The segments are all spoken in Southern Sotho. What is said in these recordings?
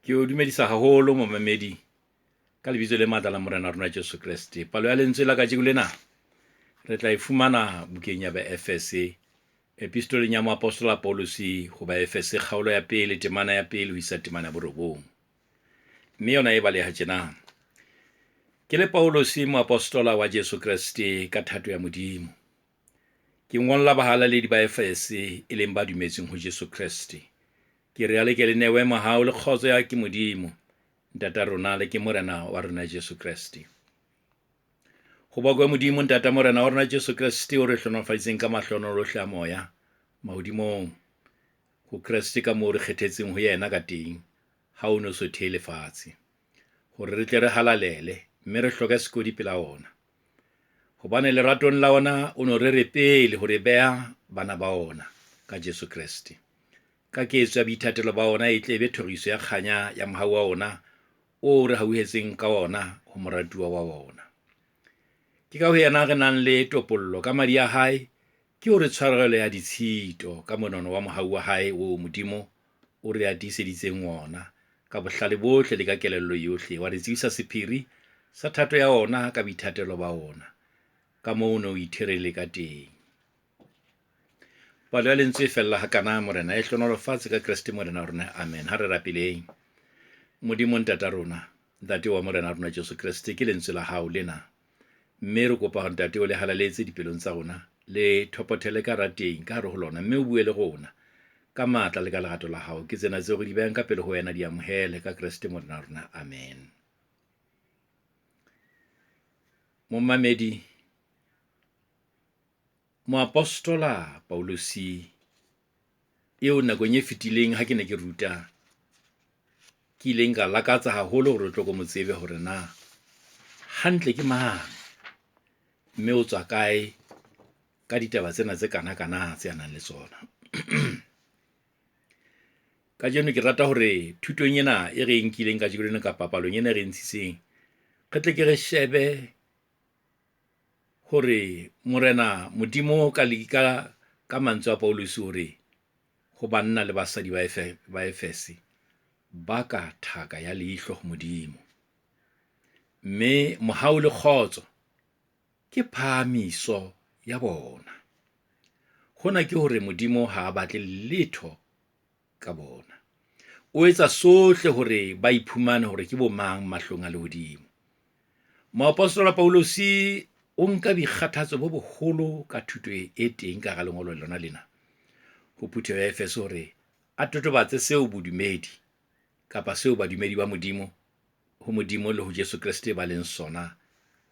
Ke o dumedisa haholo momamedi ka lebitso le matla la Morena rona Jesu Kreste. Palo ya lentswe la kajeno lena re tla e fumana bukeng ya Baefese, Epistoleng ya Moapostola Pauluse ho Baefese kgaolo ya pele temana ya pele ho isa temana ya borobong. Mme yona e baleha tjena. Ke le Pauluse moapostola wa Jesu Kreste ka thato ya Modimo. Ke ngolla bahalaledi ba Efese e leng ba dumetseng ho Jesu Kreste. Ke re a le ke le newe mohau le kgotso ya ke Modimo, Ntata rona le ke Morena wa rona Jesu Kreste. Ho bokwe Modimo, Ntata Morena wa rona Jesu Kreste, o re hlohonolofaditseng ka mahlohonolo ohle a moya mahodimong ho Kreste ka moo re kgethetseng ho yena ka teng ha o no so thee lefatshe, hore re tle re halalele mme re hloke sekodi pela ona. Hobane leratong la ona o no re re pele ho re beha bana ba ona ka Jesu Kreste. Ka ketso ya boithatelo ba ona e tle e be thoriso ya kganya ya mohau wa ona o re hauhetseng ka ona ho moratuwa wa ona. Ke ka ho yena re nang le topollo ka madi a hae, ke hore tshwarelo ya ditshito ka monono wa mohau wa hae oo Modimo o re atiiseditseng wona ka bohlale bohle le ka kelello yohle, wa re tsebisa sephiri sa thato ya ona ka boithatelo ba ona, ka moo o ne o itherele ka teng. Palo ya lentswe e fella hakana, Morena e hlohonolofatse ka Kreste Morena wa rona. Amen. Ha re rapeleng. Modimo Ntata rona, Ntate wa Morena rona Jesu Kreste, ke lentswe la hao lena. Mme re kopa hore Ntate o le halaletse dipelong tsa rona, le thopothele ka rateng ka hare ho lona, mme o bue le rona ka matla le ka lerato la hao. Ke tsena tseo re di behang ka pele ho wena, di amohele ka Kreste Morena wa rona. Amen. Momamedi, Moapostola Pauluse eo nakong e fetileng ha ke ne ke ruta ke ileng ka lakatsa haholo hore o tlo ko mo tsebe hore na hantle ke mang, mme o tswa kae ka ditaba tsena tse kana-kana tse a nang le tsona. Kajeno ke rata hore thutong ena e re e nkileng kajeno lena kapa palong ena e re e ntshitseng, re tle ke re shebe hore Morena Modimo ka ka mantswe a Pauluse hore ho banna le basadi ba ba Efese ba ka thaka ya leihlo ho Modimo. Mme mohau le kgotso ke phahamiso ya bona. Hona ke hore Modimo ha a batle letho ka bona. O etsa sohle hore ba iphumane hore ke bo mang mahlong a lehodimo. Moapostola Pauluse o nka boikgathatso bo boholo ka thuto e teng ka hara lengolo lona lena ho phutheho ya Efese hore a totobatse seo bodumedi kapa seo badumedi ba Modimo ho Modimo le ho Jesu Kreste ba leng sona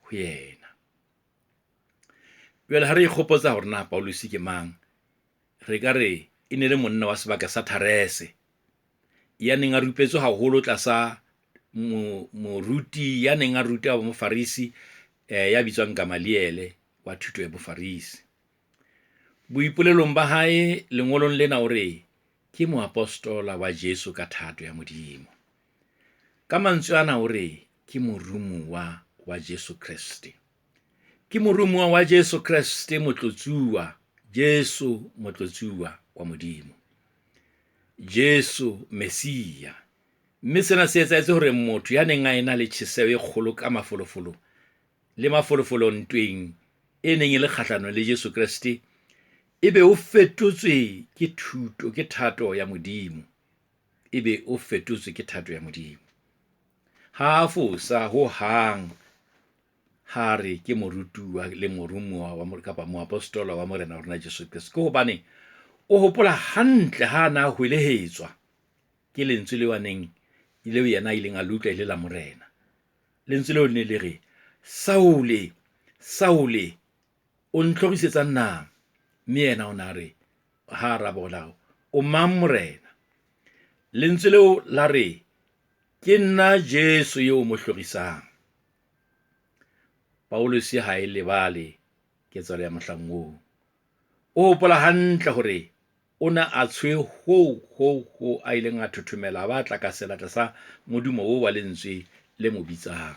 ho yena. Jwale ha re ikgopotsa hore na Pauluse ke mang, re ka re e ne le monna wa sebaka sa Tarese ya neng a rupetswe haholo tlasa moruti ya neng a ruta wa Mofarisi ya bitswang Gamaliele wa thuto ya Bofarisi. Boipolelong ba hae lengolong lena o re ke moapostola wa Jesu ka thato ya Modimo. Ka mantswe ana o re ke morumuwa wa Jesu Kreste. Ke morumuwa wa Jesu Kreste motlotsuwa, Jesu motlotsuwa wa Modimo. Jesu Messia. Mme sena se etsahetse hore motho ya neng a ena le tjheseho e kgolo ka mafolofolo le mafolofolo ntweng e neng e le kgahlanong le Jesu Kreste, ebe o fetotswe ke thuto, ke thato ya Modimo. Ebe o fetotswe ke thato ya Modimo. Ha a fosa ho hang ha a re ke morutuwa le morumuwa wa kapa moapostola wa Morena wa rona Jesu Kreste. Ke hobane o hopola hantle ha a na hwelehetswa ke lentswe leo a neng leo yena a ileng a le utlwa e le la Morena. Lentswe leo le ne le re, Saule, Saule, o ntlhorisetsang na? Mme yena o ne a re, ha a araba o la, O mang Morena? Lentswe leo la re, Ke nna Jesu eo o mo hlorisang. Pauluse ha e lebale ketsahalo ya mohlang oo. O hopola hantle hore o ne a tshohe hoo, hoo, hoo a ileng a thothomela a ba a tlakasela tlasa modumo oo wa lentswe le mo bitsang.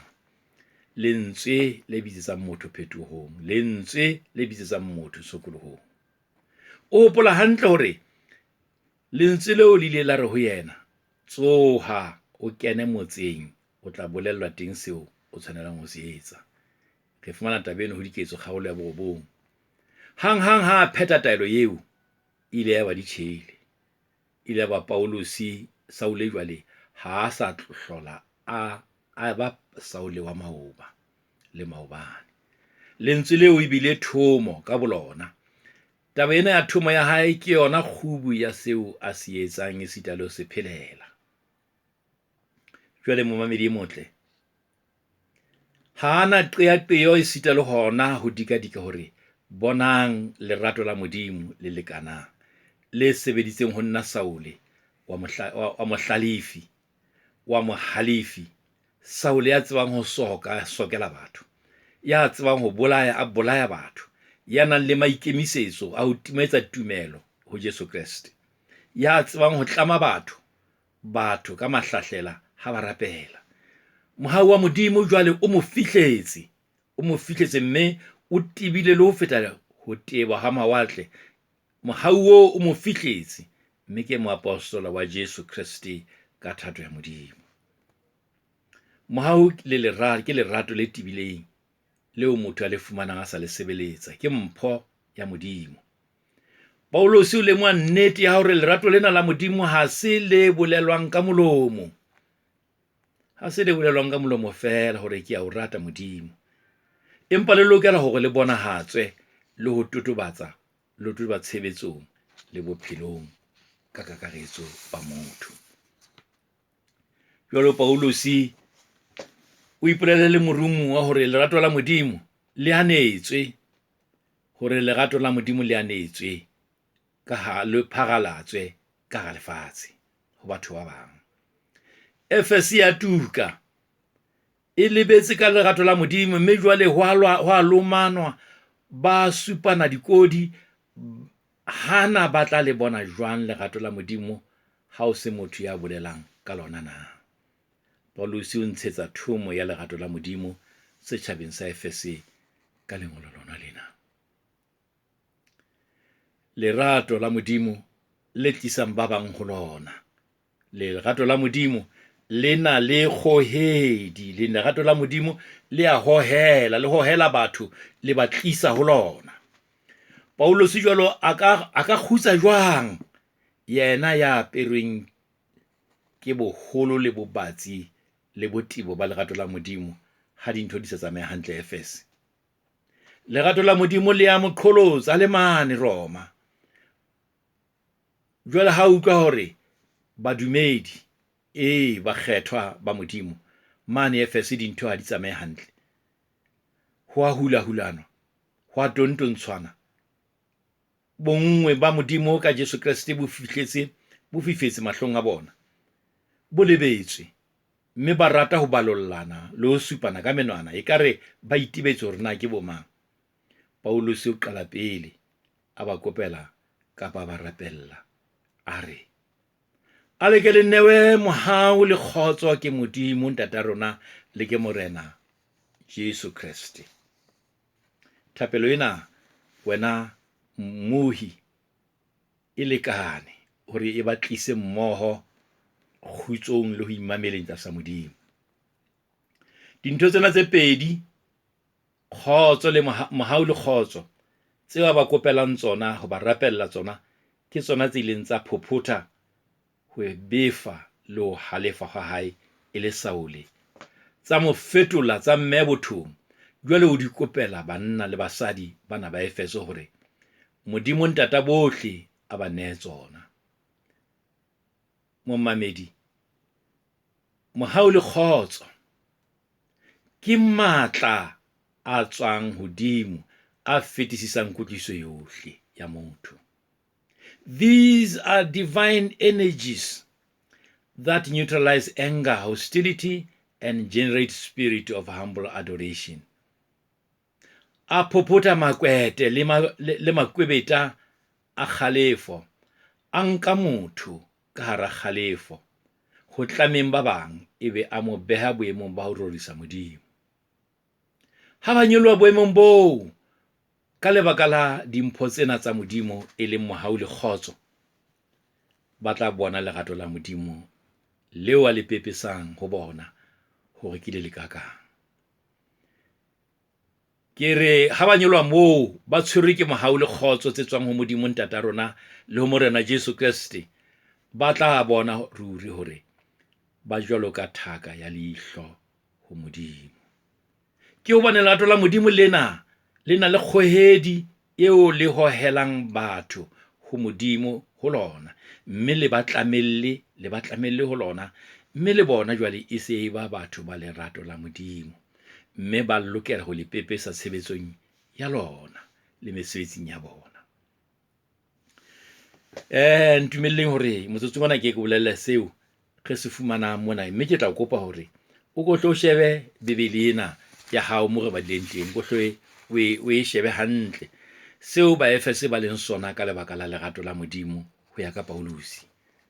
Lentswe le bitsetsang motho phetohong, lentswe le bitsetsang motho tshokolohong. O hopola hantle hore lentswe leo le ile la re ho yena, Tsoha, O kene motseng, o tla bolellwa teng seo o tshwanelang ho se etsa. Re fumana taba eno ho Diketso kgaolo ya borobong. Hang-hang ha a phetha taelo eo, ile ya ba di tjhele. Ile ya ba Pauluse, Saule jwale ha a sa hlola a ba Saule wa maoba le maobane. Lentswe leo ebile thomo ka bolona. Taba ena ya thomo ya hae ke yona kgubu ya seo a se etsang esita le ho se phelela. Jwale momamedi e motle, ha ana qeaqeo esita le hona ho dikadika hore bonang lerato la Modimo le lekanang, le sebeditseng ho nna Saule wa wa mohlalefi, wa mohalefi, Saule ya tsebang ho soka, a sokela batho, ya tsebang ho bolaya, a bolaya batho, ya nang le maikemisetso a ho timetsa tumelo ho Jesu Kreste, ya tsebang ho tlama batho, batho ka mahlahlela ha ba rapela. Mohau wa Modimo jwale o mo fihletse, o mo fihletse mme o tebile le ho feta ho teba ha mawatle. Mohau oo o mo fihletse mme ke moapostola wa Jesu Kreste ka thato ya Modimo. Mohau le ke lerato le tebileng leo motho a le fumanang a sa le sebeletsa. Ke mpho ya Modimo. Pauluse o lemoha nnete ya hore lerato lena la Modimo ha se le bolelwang ka molomo. Ha se le bolelwang ka molomo feela hore ke a o rata Modimo. Empa le lokela hore le bonahatswe le ho totobatsa, le ho totobatsa tshebetsong le bophelong ka kakaretso ba motho. Jwalo Pauluse o ipolele le morumuwa hore lerato la Modimo le anetswe, hore lerato la Modimo le anetswe ka ha le pharalatswe ka hara lefatshe ho batho ba bang. Efese ya tuka e lebetse ka lerato la Modimo, mme jwale ho a lomanwa, ba supana dikodi. Hana ba tla le bona jwang lerato la Modimo ha o se motho ya bolelang ka lona na? Pauluse o ntshetsa thomo ya lerato la Modimo setjhabeng sa Efese ka lengolo lona lena. Lerato la Modimo le tlisang ba bang ho lona. Lerato la Modimo le na le kgohedi. Lerato la Modimo le a hohela, le hohela batho, le ba tlisa ho lona. Pauluse jwalo a ka kgutsa jwang yena ya aperweng ke boholo le bobatsi le botebo ba lerato la Modimo ha dintho di sa tsamaye hantle Efese? Lerato la Modimo le a mo qholotsa le mane Roma. Jwale ha utlwa hore badumedi, ee, bakgethwa ba Modimo mane Efese dintho ha di tsamaye hantle, ho a hula-hulanwa, ho a tontontshwana, bonngwe ba Modimo ka Jesu Kreste bo fihletse, bo fifetse mahlong a bona, bo lebetswe, mme ba rata ho balollana le ho supana ka menwana ekare ba itebetse hore na ke bo mang. Pauluse o qala pele a ba kopela kapa a ba rapella, a re, A le ke le newe mohau le kgotso ke Modimo Ntata rona le ke Morena Jesu Kreste. Thapelo ena wena mmohi e lekane hore e ba tlise mmoho kgutsong le ho imameleng tlasa Modimo. Dintho tsena tse pedi, kgotso le mohau le kgotso, tseo a ba kopelang tsona, ho ba rapella tsona, ke tsona tse ileng tsa phophotha ho befa le ho halefa ha hae e le Saule. Tsa mo fetola, tsa mmeha bothong. Jwale o di kopela banna le basadi bana ba Efeso hore Modimo Ntata bohle a ba nehe tsona. Momamedi, mohau le kgotso ke matla a tswang hodimo a fetisisang kutlwisiso yohle ya motho. These are divine energies that neutralize anger, hostility, and generate spirit of humble adoration. A phophotha makwete le makwebeta a kgalefo, a nka motho ka hara kgalefo ho tlameng ba bang, ebe a mo beha boemong ba ho rorisa Modimo. Ha ba nyoloha boemong boo ka lebaka la dimpho tsena tsa Modimo e leng mohau le kgotso, ba tla bona lerato la Modimo leo a le pepesang ho bona hore ke le lekakang. Ke re ha ba nyoloha moo, ba tshwerwe ke mohau le kgotso tse tswang ho Modimo Ntata rona le ho Morena Jesu Kreste, ba tla bona ruri hore ba jwalo ka thaka ya leihlo ho Modimo. Ke hobane lerato la Modimo lena le na le kgohedi eo le hohelang batho ho Modimo ho lona, mme le ba tlamelle, le ba tlamelle ho lona, mme le bona jwale e se e ba batho ba lerato la Modimo, mme ba lokela ho le pepesa tshebetsong ya lona le mesebetsing ya bona. Ntumelleng hore motsotsong ona ke ke o bolelle seo re se fumanang mona, mme ke tla o kopa hore o ko hlo shebe Bebele ena ya hao moo re badileng teng, o hlo o e shebe hantle. Seo Baefese ba leng sona ka lebaka la lerato la Modimo ho ya ka Pauluse,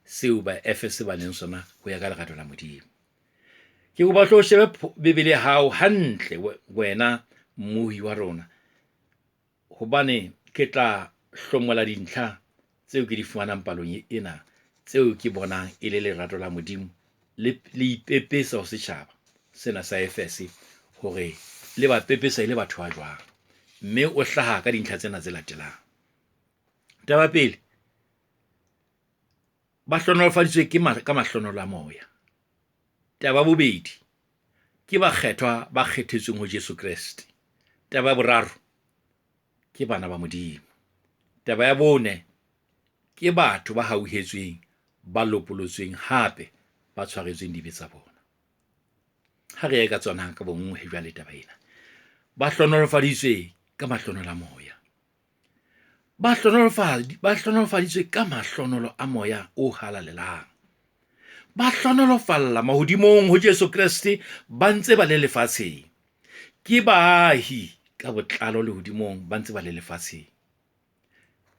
seo Baefese ba leng sona ho ya ka lerato la Modimo. Ke kopa o hlo shebe Bebele ya hao hantle wena mmohi wa rona, hobane ke tla hlomola dintlha tseo ke di fumanang palong ena, tseo ke bonang e le lerato la Modimo le le ipepesa ho setjhaba sena sa Efese hore le ba pepesa e le batho ba jwang. Mme o hlaha ka dintlha tsena tse latelang. Taba pele, ba hlohonolofaditswe ke ka mahlohonolo a moya. Taba ya bobedi, ke bakgethwa ba kgethetsweng ho Jesu Kreste. Taba ya boraro, ke bana ba Modimo. Taba ya bone, ke batho ba hauhetsweng, ba lopolotsweng hape ba tshwaretsweng dibe tsa bona. Ha re ye ka tsona ka bonngwe jwale taba ena. Ba hlohonolofaditswe ka mahlohonolo a moya. Ba ba hlohonolofaditswe ka mahlohonolo a moya o halalelang. Ba hlohonolofalla mahodimong ho Jesu Kreste ba ntse ba le lefatsheng. Ke baahi ka botlalo lehodimong ba ntse ba le lefatsheng.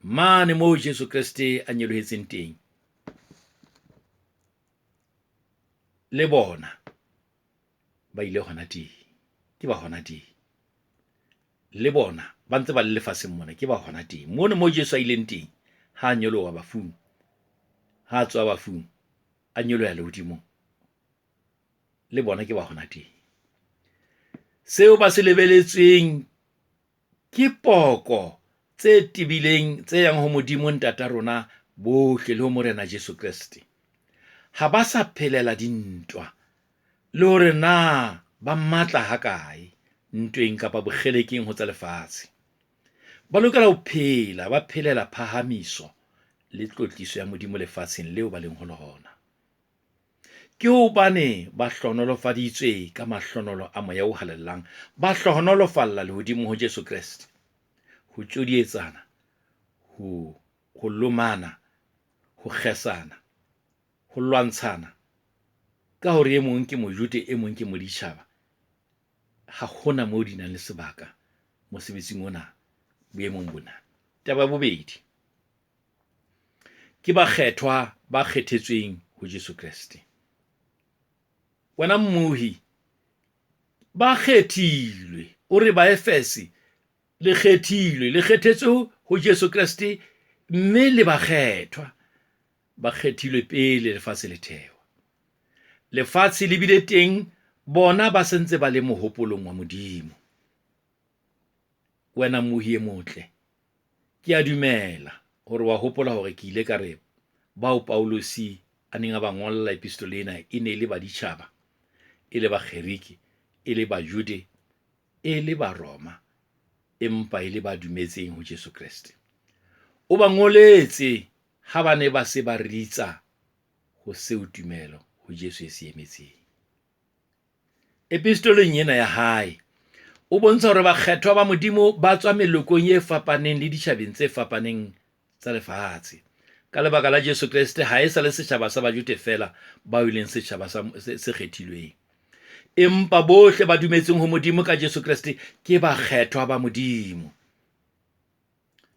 Mane moo Jesu Kreste a nyolohetseng teng, le bona ba ile hona teng, ke ba hona teng. Le bona ba ntse ba le lefatsheng mona, ke ba hona teng. Mono moo Jesu a ileng teng, ha a nyoloha bafung, ha a tsoha bafung, a nyoloha lehodimong, le bona ke ba hona teng. Seo ba se lebeletsweng ke poko tse tebileng tse yang ho Modimo Ntata rona bohle le ho Morena Jesu Kreste. Ha ba sa phelela dintwa le hore na ba matla hakae ntweng kapa bokgelekeng ho tsa lefatshe. Ba lokela ho phela ba phelela phahamiso le tlotliso ya Modimo lefatsheng leo ba leng ho lona. Ke hobane ba hlohonolofaditswe ka mahlonolo a moya o halalelang, ba hlohonolofalla lehodimo ho Jesu Kreste. Ho tjodietsana, ho ho lomana, ho kgesana, ho lwantshana ka hore e mong ke Mojude, e mong ke moditjhaba, ha hona moo di nang le sebaka mosebetsing ona boemong bona. Taba ya bobedi, ke bakgethwa ba kgethetsweng ho Jesu Kreste. Wena mmohi, ba kgethilwe, o re Baefese le kgethilwe, le kgethetswe ho Jesu Kreste mme le bakgethwa, ba kgethilwe pele lefatshe le thewa. Lefatshe le bile teng bona ba sentse ba le mohopolong wa Modimo. Wena mmohi e motle, ke a dumela hore wa hopola hore ke ile ka re bao Paulosi a neng a ba ngolla epistole ena e ne e le baditjhaba, e le Bagerike, e le Bajude, e le Baroma, empa e le ba dumetseng ho Jesu Kreste. O ba ngoletse ha ba ne ba se ba ritsa ho seo tumelo ho Jesu e se emetseng. Epistoleng ena ya hae, o bontsha hore bakgethwa ba Modimo ba tswa melokong e fapaneng le ditjhabeng tse fapaneng tsa lefatshe. Ka lebaka la Jesu Kreste, ha e sa le setjhaba sa Bajude feela bao e leng setjhaba se kgethilweng. Empa bohle ba dumetseng ho Modimo ka Jesu Kreste ke bakgethwa ba Modimo.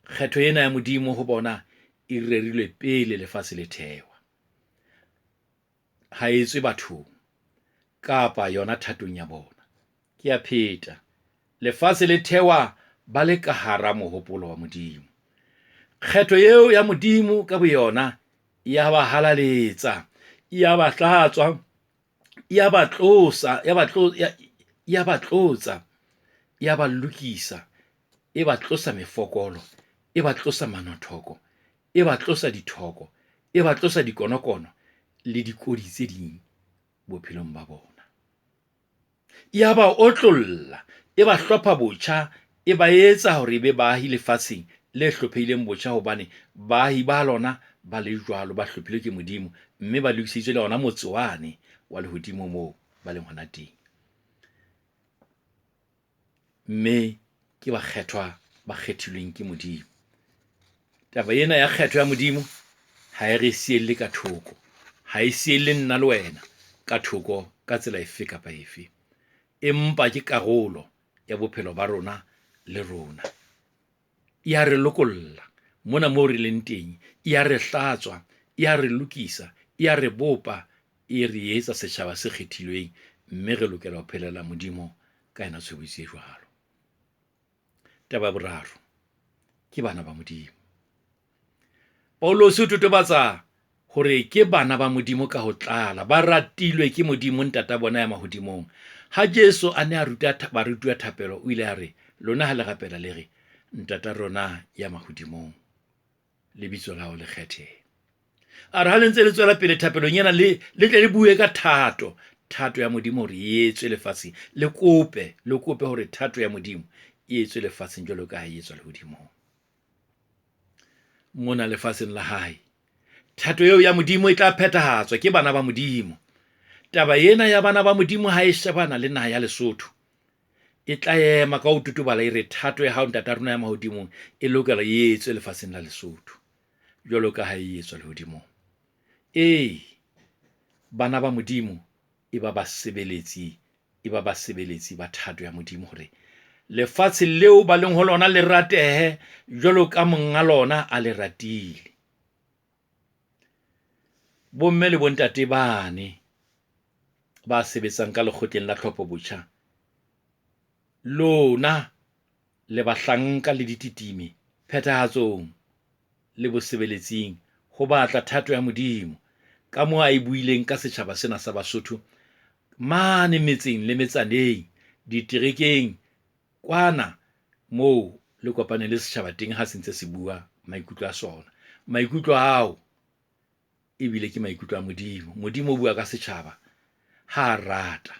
Kgetho ena ya Modimo ho bona e rerilwe pele lefatshe le thewa. Ha e tswe bathong kapa yona thatong ya bona. Ke a pheta, lefatshe le thewa ba le ka hara mohopolo wa Modimo. Kgetho eo ya Modimo ka boyona ya ba halaletsa. Ya ba hlatswa, ya ba tlosa, ya ba ya ba tlotsa, ya ba lokisa, e ba tlosa mefokolo, e ba tlosa manothoko, e ba tlosa dithoko, e ba tlosa dikonokono le dikodi tse ding bophelong ba bona. Ya ba otlolla, e ba hlopha botjha, e ba etsa hore e be baahi lefatsheng le hlophehileng botjha hobane baahi ba lona ba le jwalo, ba hlophilwe ke Modimo mme ba lokiseditswe le ona motse wane wa lehodimo moo ba leng hona teng. Mme ke bakgethwa ba kgethilweng ke Modimo. Taba ena ya kgetho ya Modimo ha e re sielle ka thoko, ha e sielle nna le wena ka thoko ka tsela efe kapa efe. Empa ke karolo ya bophelo ba rona le rona. Ya re lokolla mona moo re leng teng, ya re hlatswa, ya re lokisa, ya re bopa, e re etsa setjhaba se kgethilweng. Mme re lokela ho phelela Modimo ka yona tshobotsi e jwalo. Taba ya boraro, ke bana ba Modimo. Pauluse o totobatsa hore ke bana ba Modimo ka ho tlala, ba ratilwe ke Modimo Ntata bona ya mahodimong. Ha Jesu a ne a ruta barutuwa thapelo, o ile a re, lona ha le rapela le re, Ntata rona ya mahodimong, lebitso la hao le kgethehe. A re ha le ntse le tswela pele thapelong ena, le le tle le bue ka thato, thato ya Modimo hore e etswe lefatsheng. Le kope, le kope hore thato ya Modimo e etswe lefatsheng jwalo ka ha e etswa lehodimong. Mona lefatsheng la hae, thato eo ya Modimo e tla phethahatswa ke bana ba Modimo. Taba ena ya bana ba Modimo ha e shebana le naha ya Lesotho, e tla ema ka ho totobala e re thato ya hao Ntata rona ya mahodimong e lokela e etswe lefatsheng la Lesotho jwalo ka ha e etswa lehodimong. Ee, bana ba Modimo e ba basebeletsi, e ba basebeletsi ba thato ya Modimo hore lefatshe leo ba leng ho lona le ratehe jwalo ka monga lona a le ratile. Bomme le bontate bane ba sebetsang ka lekgotleng la tlhopho botjha, lona le bahlanka le dititimi phethahatsong le bosebeletsing ho batla thato ya Modimo ka moo a e buileng ka setjhaba sena sa Basotho mane metseng le metsaneng, diterekeng kwana moo le kopaneng le setjhaba teng ha se ntse se bua maikutlo a sona. Maikutlo ao ebile ke maikutlo a Modimo. Modimo o bua ka setjhaba ha a rata.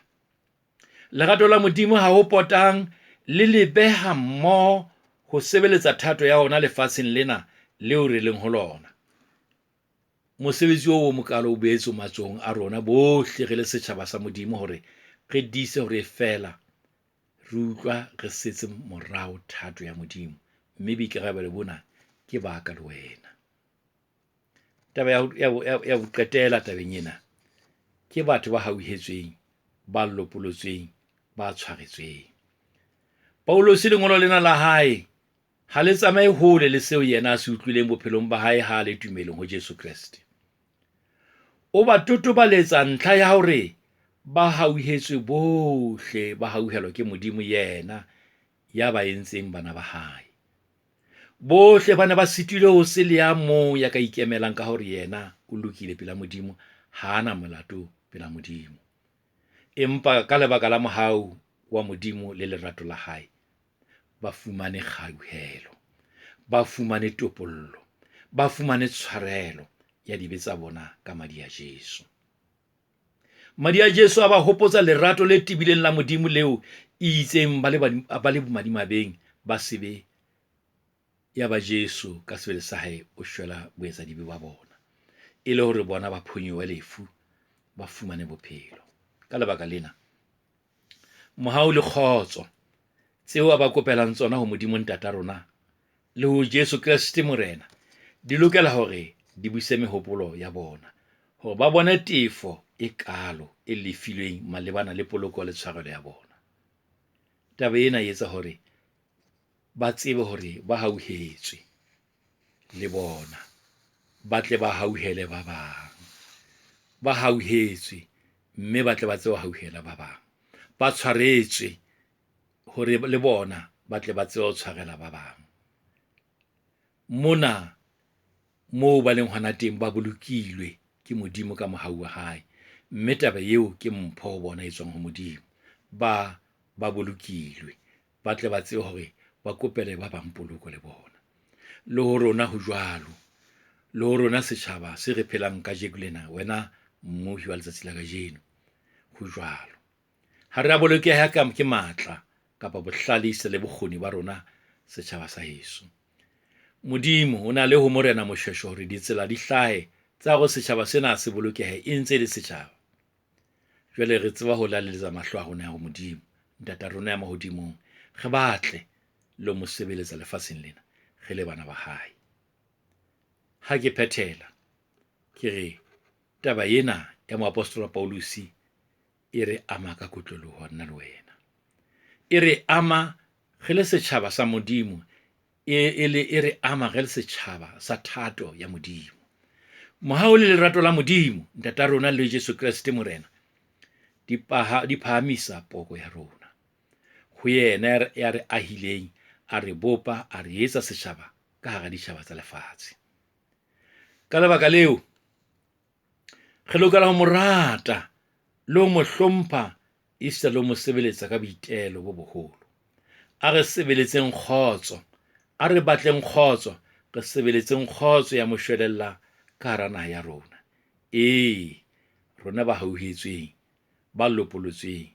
Lerato la Modimo ha ho potang le le beha mmoho ho sebeletsa thato ya ona lefatsheng lena leo re leng ho lona. Mosebetsi oo o mokalo o boetse o matsohong a rona bohle re le setjhaba sa Modimo hore re tiise hore feela re utlwa re setse morao thato ya Modimo, mme boikarabelo bona ke ba ka le wena. Taba ya ho qetela tabeng ena, ke batho ba hauhetsweng, ba lopolotsweng, ba tshwaretsweng. Pauluse lengolo lena la hae ha le tsamaye hole le seo yena a se utlwileng bophelong ba hae ha a le tumelong ho Jesu Kreste. O ba totobaletsa ntlha ya hore ba hauhetswe bohle, ba hauhelwa ke Modimo yena ya ba entseng bana ba hae. Bohle ba ne ba sitilwe ho se le ya mong ya ka ikemelang ka hore yena o lokile pela Modimo, ha a na molato pela Modimo. Empa ka lebaka la mohau wa Modimo le lerato la hae, ba fumane kgauhelo, ba fumane topollo, ba fumane tshwarelo ya dibe tsa bona ka madi a Jesu. Madi a Jesu a ba hopotsa lerato le tebileng la Modimo leo e itseng ba le ba le bomadimabeng ba sebe ya ba Jesu ka sebele sa hae o shwela boetsadibe ba bona, e le hore bona ba phonyohe lefu, ba fumane bophelo. Ka lebaka lena, mohau le kgotso tseo a ba kopelang tsona ho Modimo Ntata rona le ho Jesu Kreste Morena di lokela hore di buse mehopolo ya bona hore ba bone tefo e kaalo e lefilweng malebana le poloko le tshwarelo ya bona. Taba ena e etsa hore ba tsebe hore ba hauhetswe le bona, ba tle ba hauhele ba bang. Ba hauhetswe mme ba tle ba tsebe ho hauhela ba bang. Ba tshwaretswe hore le bona ba tle ba tsebe ho tshwarela ba bang. Mona moo ba leng hona teng ba bolokilwe. ke Modimo ka mohau wa hae. Mme taba eo ke mpho ho bona e tswang ho Modimo. Ba ba bolokilwe, ba tle ba tsebe hore ba kopele ba bang poloko le bona. Le ho rona ho jwalo, le ho rona setjhaba se re phelang kajeko lena, wena mmohi wa letsatsi la kajeno, ho jwalo. Ha rea bolokeha ke matla kapa bohlale esita le bokgoni ba rona setjhaba sa heso. Modimo o na le ho Morena Moshweshwe hore ditsela di hlahe tsa hore setjhaba sena se bolokehe e ntse e le setjhaba. Jwale re tseba ho laleletsa mahlo a rona ho Modimo, Ntata rona ya mahodimong. Re batle le ho mo sebeletsa lefatsheng lena re le bana ba hae. Ha ke phethela, ke re taba ena ya moapostola Pauluse e re ama ka kotloloho nna le wena. E re ama re le setjhaba sa Modimo, e le e re ama re le setjhaba sa thato ya Modimo. Mohau le lerato la Modimo, Ntata rona le Jesu Kreste Morena, di di phahamisa poko ya rona. Ho yena ya re ahileng, a re bopa, a re etsa setjhaba ka hara ditjhaba tsa lefatshe. Ka lebaka leo, re lokela ho mo rata le ho mo hlompha esita le ho mo sebeletsa ka boitelo bo boholo. A re sebeletseng kgotso, a re batleng kgotso, re sebeletseng kgotso ya moshwelella ka hara naha ya rona. Ee, rona ba hauhetsweng, ba lopolotsweng,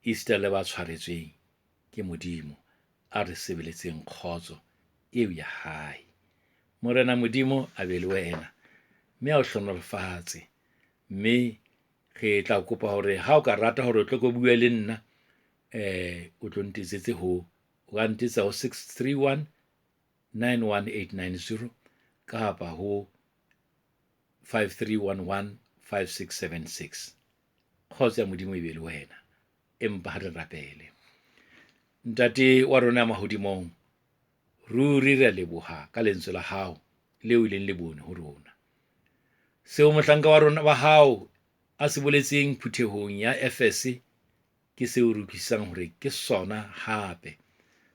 esita le ba tshwaretsweng ke Modimo, a re sebeletseng kgotso eo ya hae. Morena Modimo a be le wena, mme a o hlohonolofatse. Mme re tla kopa hore ha o ka rata hore o tlo ko bue le nna, o tlo ntetsetse ho, o ka ntetsa ho 631 91890 kapa ho 5311 5676. Kgotso ya Modimo e be le wena, empa ha re rapele. Ntate wa rona ya mahodimong, ruri re a leboha ka lentswe la hao leo e leng lebone ho rona. Seo mohlanka wa rona wa hao a se boletseng phuthehong ya Efese, ke seo re utlwisisang hore ke sona hape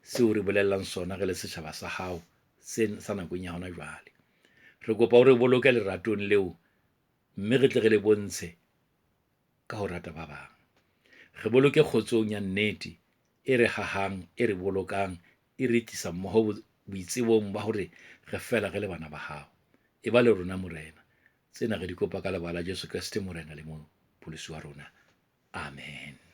seo re bolellang sona re le setjhaba sa hao sa nakong ya hona jwale. Re kopa o re boloke leratong leo, mme re tle re le bontshe ka ho rata ba bang. Re boloke kgotsong ya nnete e re hahang, e re bolokang, e re tlisa mmoho boitsebong ba hore re fela re le bana ba hao. E ba le rona Morena. Tsena re di kopa ka lebaka la Jesu Kreste Morena le Mopholosi wa rona. Amen.